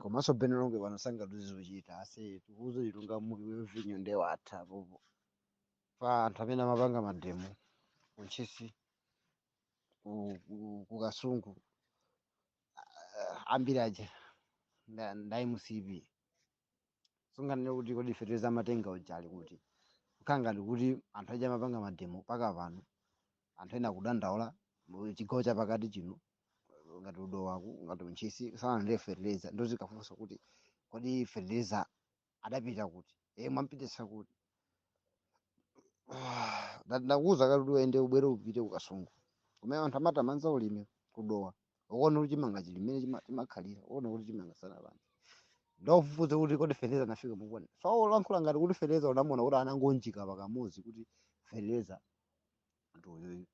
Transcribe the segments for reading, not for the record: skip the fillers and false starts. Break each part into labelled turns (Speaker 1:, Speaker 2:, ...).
Speaker 1: Komanso Ben Longwe pano sangaluze zochita ase, tikuuze chilungamo iwe, vinyo nde watha popo pa anthu amene amapanga mademo kuNtchisi, ku Kasungu, ambiri aja nda MCP. Sunganene kuti kodi fetereza amatenga uja ali kuti? Kukhala ngati kuti anthu aja amapanga mademo paka pano, anthu ena akudandaula mu chigawo chapakati chino, ngati uDowaku, ngati uNtchisi, sanalandire fetereza. Ndozikafunsa kuti kodi fetereza adapita kuti? E, mwampititsa kuti? Ndakuuza kale kuti uyende, ubwere, upite kuKasungu kumene anthu amatamanza ulimi kuDowa, ukuona kuti chimanga chili mmene chimakhalira, ukuona kuti chimanga sanapande. Ndofufuze kuti kodi fetereza anafika mukwana? So ulankhula ngati kuti fetereza unamona kuti anangonjika pakamozi, kuti fetereza ndi uyuyu.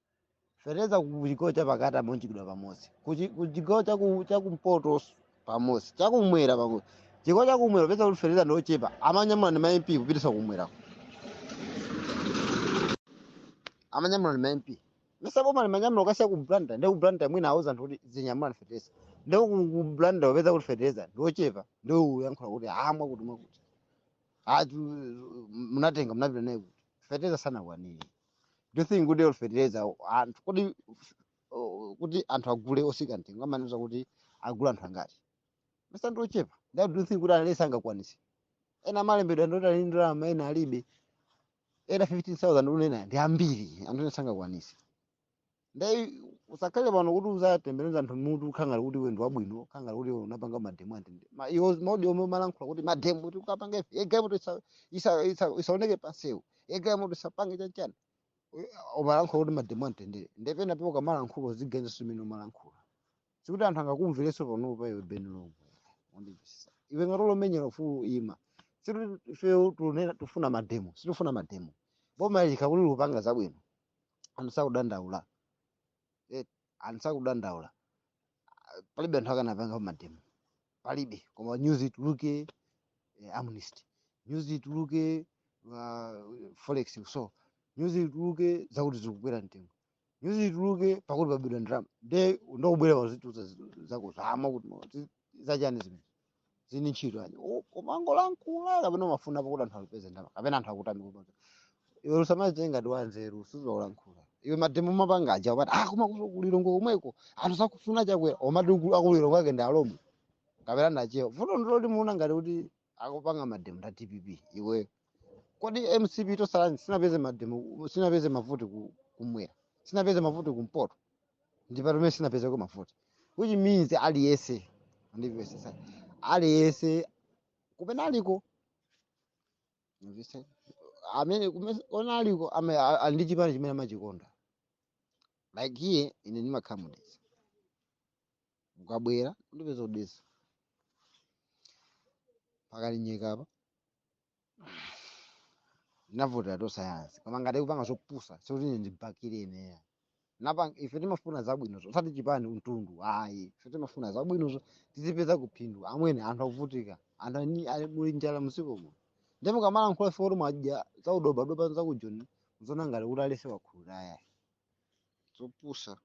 Speaker 1: Fetereza ku chigawo chapakati amonjikidwa pamodzi, ku chigawo chakumpoto pamodzi, chakumwera pamodzi. Chigawo chakumwera peza kuti fetereza ndochepa, amanyamula ndi ma MP kupitisa kumwerako, amanyamula ndi ma MP. Mesa boma limanyamula ukasiya ku Blantyre? Ndi ku Blantyre mwina auza anthu kuti zinyamula ndi fetereza, ndi ku Blantyre upeza kuti fetereza ndiochepa, ndi uyankhula kuti amwa kuti mwakuti atu munatenga, munapita naye kuti fetereza sanakwanire. Do you think kuti fetereza anthu kodi kuti anthu agule osika mtengo, amanena kuti agule anthu angati? Mesa ndiochepa? Ndi do you think kuti alesi angakwanise? Ena amalembedwa ndoti ali ndalama, ena alibe. Ena 15,000 unena ndi ambiri, anthu ena sangakwanise. Ndai usakhale pano kuti uzatembenuza anthu mutu, ukhala ngati kuti iwe ndi wabwino, ukhala ngati kuti iwe unapanga mademo antende. Iwo maudi omwe umalankhula kuti mademo kuti ukapanga ife egalimoto isaoneke pansewu, egalimoto isapange chanchani, umalankhula kuti mademo antendere. Ndepena pe ukamalankhula uziganiza zimene umalankhula, sikuti anthu angakumverenso panopa. Iwe Ben Longwe, undimvesesa? Iwe ngati ulomenyera ufulu, ima. Sikuti ife tunena tufuna mademo, sitifuna mademo. Boma likakuti lupanga zabwino, anthu sakudandaula. Anthu sakudandaula, palibe anthu akanapanga mademo, palibe. Koma news ituluke, amnesty, news ituluke, forex, so news ituluke zakuti zikukwera mtengo, news ituluke pakuti pabedwa ndalama, nde ndokubwera pazituza zako zama kuti zachani zimene zini ntchito aje umangolankhula, kapena umafuna pakuti anthu alipeze ndalama, kapena anthu akutami kupanga. Iwe usamazitenga ngati wanzeru, suzolankhula iwe. Mademo mapanga aja upati, ah, koma kuLilongwe komweko anthu sakufuna Chakwera, omati akuLilongwe ake ndi Alomwe kapena ndachewa. Vuto ndiloti muona ngati kuti akupanga mademo nda DPP. Iwe, kodi MCP tosalani sinapeze mademo, sinapeze mavuti kumwera, sinapeze mavuti kumpoto, ndi pamene sinapezeko mavuti, which means aliyense, andipesesa, aliyense kumene aliko, ndivise amene kumene aliko ali ndi chipani chimene amachikonda. Like iye, ine ndimakhala muDedza, ukabwera undipeza uDedza pakali nyika apa, ndinavotera to sayansi. Koma ngati kupanga zopusa, sikuti ine ndibakire ineya. Napa ife timafuna zabwinozo, osati chipani, mtundu, ayi. Ife timafuna zabwinozo, tizipeza kuphindu. Amwene, anthu akuvutika, anthu ali muli njala mdziko muno. Ndipo mukamalankhula ife kuti mwadya zaudobadoba zakujoni, mzona ngati kuti alese wakhulula, ayayi, zopusa.